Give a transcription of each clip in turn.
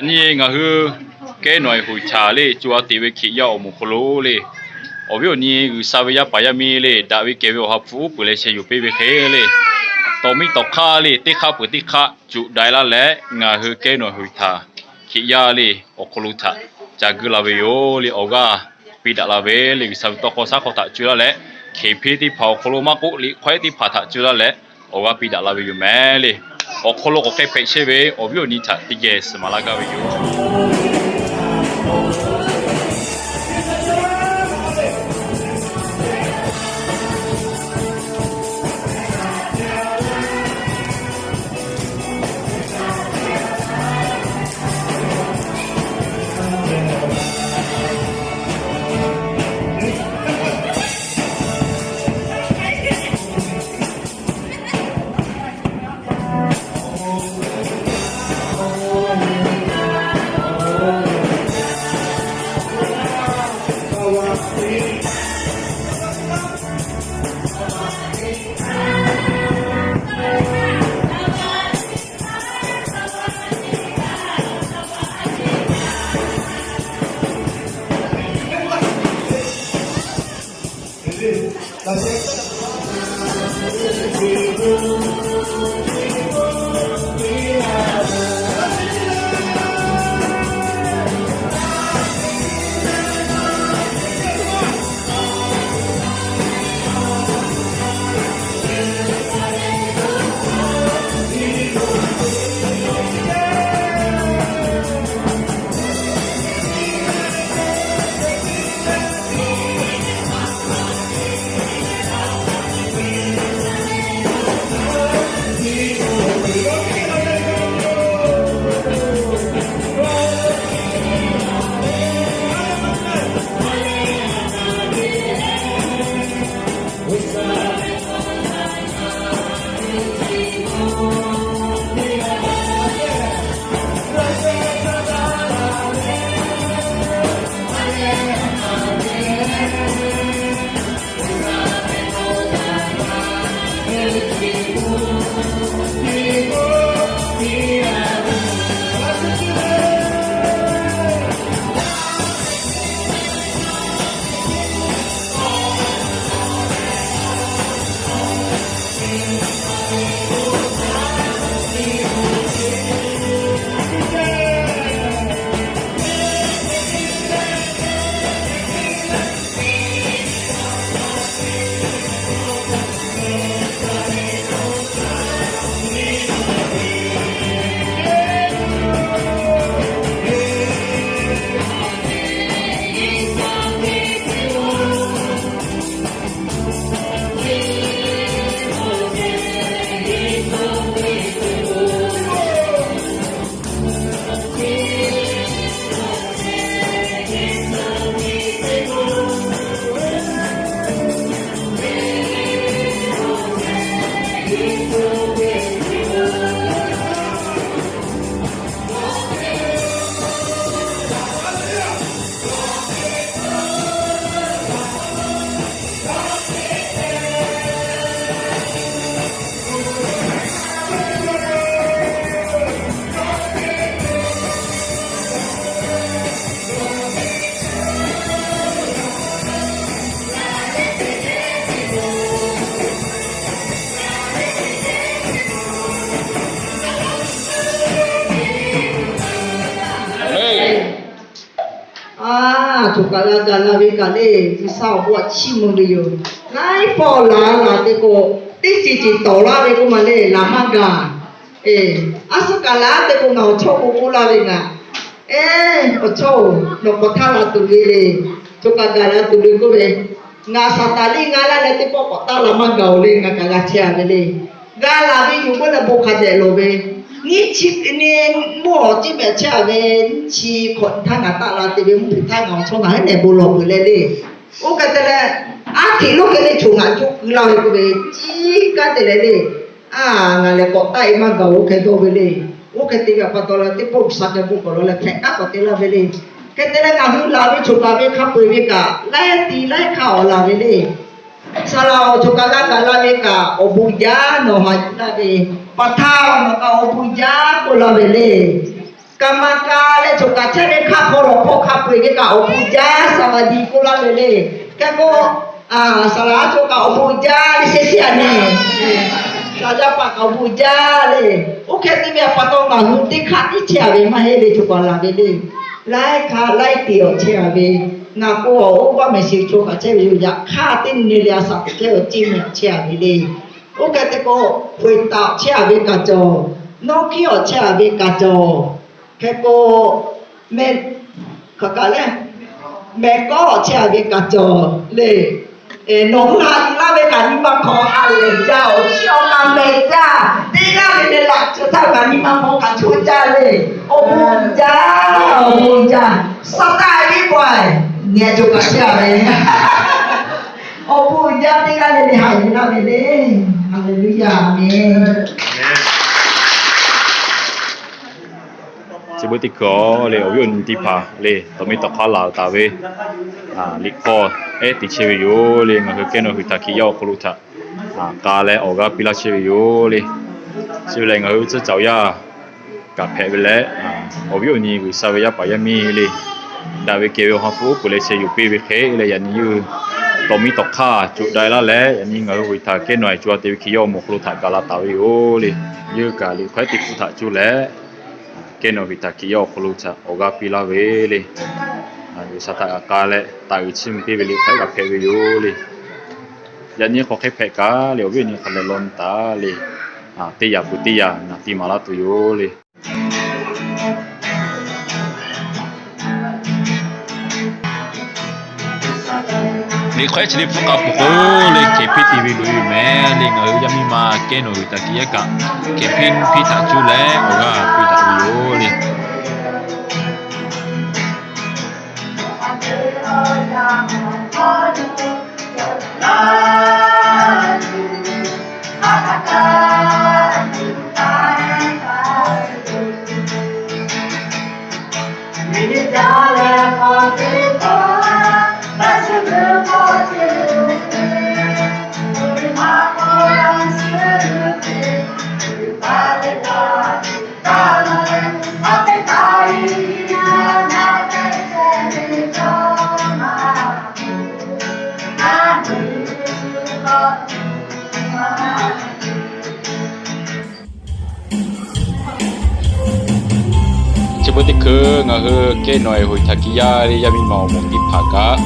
Yaꞈ nyi ngaˬ hui Kehˉ Nawˬ Eˬ Huiˍ htaꞈ le co ha teꞈ ve Hkriꞈ yaˇ awˬ moˍ hk'aw lo le, awˬ viˉ awˬ nyi G'uiˬsha ve yaˇ paˍ yaˇ miˇ le daꞈ ve kehˬ ve Awˬ ha hpu uˉ peunˍ leh sheh yuˬ piˇ ve hk'e le, tawˍ miˇ tawˍ hk'aˇ le teˇ hk'aˆ peuˬ teˇ hk'aˆ cuꞈ daiˍ laˇ leh ngaˬ hui Kehˉ Nawˬ Eˬ Huiˍ htaꞈ Hkriꞈ yaˇ le awˬ hk'aw lo htaꞈ ca guiˇ la ve yoˬ le. Awˬ g'aˇ piˇ daꞈ la ve le. G'uiˬsha ve tawˇ hkawˇ shaˉ hk'aw htaꞈ co laˇ leh, hkeˍ hpeˇ teˇ hpaˍ awˬ hk'aw lo maˇ k'oˆ, liꞈ hk'awehˉ teˇ hpaˍ htaꞈ co laˇ leh awˬ g'aˇ piˇ daꞈ la ve yoˬ mehˍ le. Awˬ hk'aw lo k'awꞈ hk'e hpehꞈ chehˇ ve awˬ viˉ awˬ nyi htaꞈ teˇ geh suhˍ maˍ laˇ gaˇ ve yoˬ. Aˬ, choˬ kaˬ g'a gaˬ la ve kaꞈ le, G'uiˬsha awˬ bon htaꞈ chiˇ mvuh ve yoˬ. Laiˉ pawˆ laˬ laˬ te k'o, teˇ ceuˬ ceuˬ tawˍ laˇ ve k'oˆ ma le, laˬ maˇ gaˬ. Aˉ suhˉ kaꞈ laˬ te k'o, ngaˬ awˬ chawˇ k'o k'oˆ laˇ ve ngaˬ, Eˬ, awˬ chawˇ-oˬ, nawˬ k'awꞈ htaˇ la tuˬ ve le. Choˬ kaˬ gaˬ la tuˬ ve k'oˆ ve, ngaˬ Saˍtanˍ liˇ g'a laˇ leh teˇ pawˆ k'awꞈ taˆ la maˇ gaˬ-oˬ le, ngaˬ kaꞈ g'a chehˇ-a ve le. G'a laˬ ve yoˬ k'oˆ leh bon hk'a dehꞈ lawˬ ve, nyiˇ chi ni mawˇ awˬ tiˉ mehˍ chehˇ-a ve, nyiˇ chi hkawꞈ htaˇ ngaˬ taˆ la te ve mvuhˇ hpeuꞈ htaˇ ngaˬ awˬ chawˇ ngaˬ heˉ nehˬ bon lawˬ peuˬ leh le. Oˇ hk'e te leh, aˉ hkiꞈ lonˉ hk'e le choˬ ngaˬ coˇ keu laˇ ve k'oˆ ve, ciˉ kaˉ te leh le. Aˬ, ngaˬ lehˬ k'awꞈ taˆ-e maˇ gaˬ-oˬ hk'e dawˇ ve le. Oˇ hk'e te ve pa taw leh teˇ pawˆ G'uiˬsha geh bon k'awꞈ lawˬ leh hpehꞈ kaˉ k'awꞈ te laˇ ve le. Hk'e te leh ngaˬ hui laˬ ve choˬ kaˬ ve hk'a peu-eˬ ve kaꞈ laiˉ ti laiˉ hk'aˇ awˬ laˬ ve le. Saˍ laꞈ awˬ choˬ kaˬ g'a gaˬ la ve kaꞈ awˬ bon jaˇ nawˬ ha yuˬ laˇ ve, paˍ htaˇ nawˬ kaꞈ awˬ bon jaˇ k'oˆ laˇ ve le. Kaˍ maˍ kaꞈ Kaꞈ chehˇ ve hk'aˆ hk'aw lawˬ hk'aw hk'a peu-eˬ ve kaꞈ awˬ bon jaˇ, saˍ laˍ diˍ k'oˆ laˇ ve le. Hk'e k'o, saˍ laˍ a co kaꞈ awˬ bon jaˇ le, shehˍ shehˍ a nyi. Saˍ laˍ paˍ kaꞈ awˬ bon jaˇ le. Oˇ hk'e te ve pa taw ngaˬ hui teˇ hk'aˆ tiˉ chehˇ a ve maˇ heˆ le, co kaꞈ laˬ ve le. Laiˉ hk'aˆ laiˉ te awˬ chehˇ a ve, ngaˬ k'o awˬ oˇ vaˇ mehˍ shiˍ co kaꞈ chehˇ ve yoˬ. Yaꞈ hk'aˇ teˇ nyi le a shaꞈ teꞈ chehˇ awˬ ceˇ mehˍ awˬ chehˇ a ve le. Oˇ hk'e te k'o, hk'oꞈ taˍ awˬ chehˇ a ve kaꞈ cawˬ, nawˇ hkiˉ awˬ chehˇ a ve kaꞈ cawˬ. Hk'e k'o, meh, hk'aˬ kaꞈ le, mehˬ kawˉ awˬ chehˇ a ve kaꞈ cawˬ le. Nawˬ hui haꞈ yuˬ laˇ ve kaꞈ nyi ma hk'aw ha lehˬ jaˇ, awˬ chi awˬ kaꞈ mehˬ jaˇ. Teˇ g'aˇ ve lehˬ laꞈ cawˬ htaˇ kaꞈ nyi ma hk'aw kaꞈ chawˇ jaˇ le. Awˬ bon jaˇ, awˬ bon jaˇ. Saˍtanˍ a viˉ pawehˬ nyi a co kaꞈ chehˇ a ve, awˬ bon jaˇ teˇ g'aˇ le le haꞈ yuˬ laˇ ve le. Haˍleˍluˇyaˇ, aˍmenˍ. Chi beuꞈ teˇ hkui le awˬ viˉ awˬ nyi teˇ hpaˍ le tawˇ miˇ tawˇ hk'aˇ laˬ taˍ ve liꞈ hk'aw ehˉ te chehˇ ve yoˬ le. Ngaˬ hui kehˉ nawˬ hui htaꞈ Hkriꞈ yaˇ awˬ hk'aw lo htaꞈ k'a leh awˬ g'aˇ piˇ laˇ chehˇ ve yoˬ le. Chi ve lehˬ ngaˬ hui tcuhˇ cawˬ yaˇ kaꞈ hpehꞈ ve leh, awˬ viˉ awˬ nyi G'uiˬsha ve yaˇ paˍ yaˇ miˇ le, daꞈ ve kehˬ ve awˬ ha hpu uˉ peunˍ leh sheh yuˬ piˇ ve hk'e leh yaꞈ nyi yawˇ hui tawˇ miˇ tawˇ hk'aˇ coꞈ dai laˇ leh yaꞈ nyi ngaˬ hui G'uiˬ htaꞈ kehˉ nawˬ a co a te ve Hkriꞈ yaˇ awˬ moˍ awˬ hk'aw lo htaꞈ gaˬ la taˍ ve yoˬ le. Yawˇ hui kaꞈ liꞈ hk'aw ehˉ teˇ hpu htaꞈ cuˇ leh kehˉ nawˬ G'uiˬ htaꞈ Hkriꞈ yaˇ awˬ hk'aw lo htaꞈ awˬ g'aˇ piˇ laˇ ve le. G'uiˬsha htaꞈ g'a k'a leh taˍ uiˍ chiˇ mvuh piˇ ve liꞈ hk'aw ehˉ g'a hpehꞈ ve yoˬ le. Yaꞈ nyi hk'aw hk'e hpehꞈ kaꞈ le awˬ viˉ awˬ nyi hk'a leh law nyi taˍ le. Teˇ yanˇ peuˬ teˇ yanˇ naˬ tiˇ maˍ laˇ tuˬ yoˬ le. Liꞈ hk'aw ehˉ chi teˇ hpu k'a peuˬ k'o le, hkeh piˇ te ve loꞈ e mehˍ le. Ngaˬ hui yaˇ miˇ ma kehˉ nawˬ G'uiˬ htaꞈ Hkriꞈ yaˇ kaꞈ hkeh piˇ hpiˇ htaꞈ cuˇ leh awˬ g'aˇ piˇ daꞈ ve yoˬ le. Chi beuꞈ teˇ hkui ngaˬ hui kehˉ nawˬ G'uiˬ htaꞈ Hkriꞈ yaˇ le yaˇ miˇ ma awˬ moˍ teˇ hpaˍ kaꞈ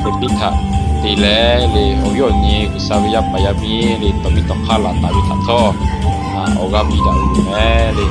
te piˇ htaꞈ te leh le awˬ viˉ awˬ nyi G'uiˬsha ve yaˇ paˍ yaˇ miˇ le tawˇ miˇ tawˇ hk'aˇ laˬ taˍ ve htaꞈ htawˇ awˬ g'aˇ piˇ daꞈ ve yoˬ mehˍ le.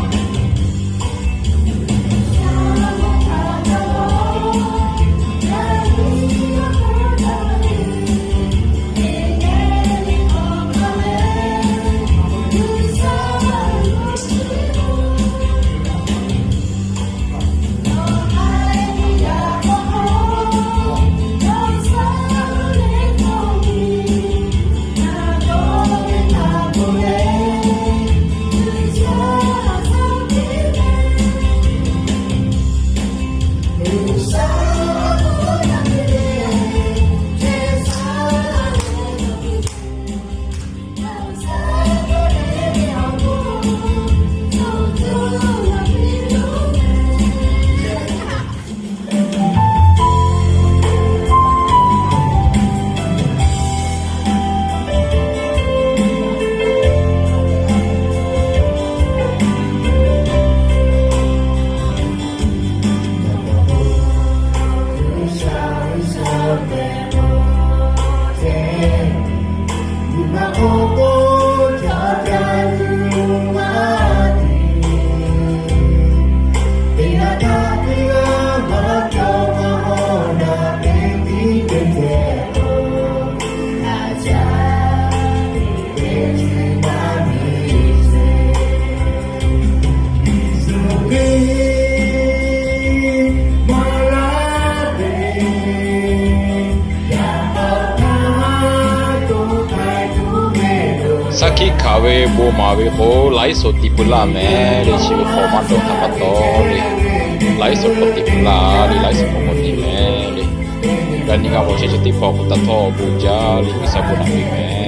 Saˉ hkiˆ hkanˍ ve bon maˍ ve k'o, laiˉ suhˍ tiˍ pui laˇ mehˍ le. Chi ve hk'awꞈ maˇ dawˬ htaˇ pa taw le, laiˉ suhˍ k'awꞈ tiˍ pui laˇ le, laiˉ suhˍ k'awꞈ k'awꞈ tiˍ mehˍ le. G'a nyi g'a mawˬ chehˇ chaw teˇ hpaˍ k'o, taˇ htawˇ bon jaˇ le, G'uiˬsha bon naꞈ piˇ mehˍ.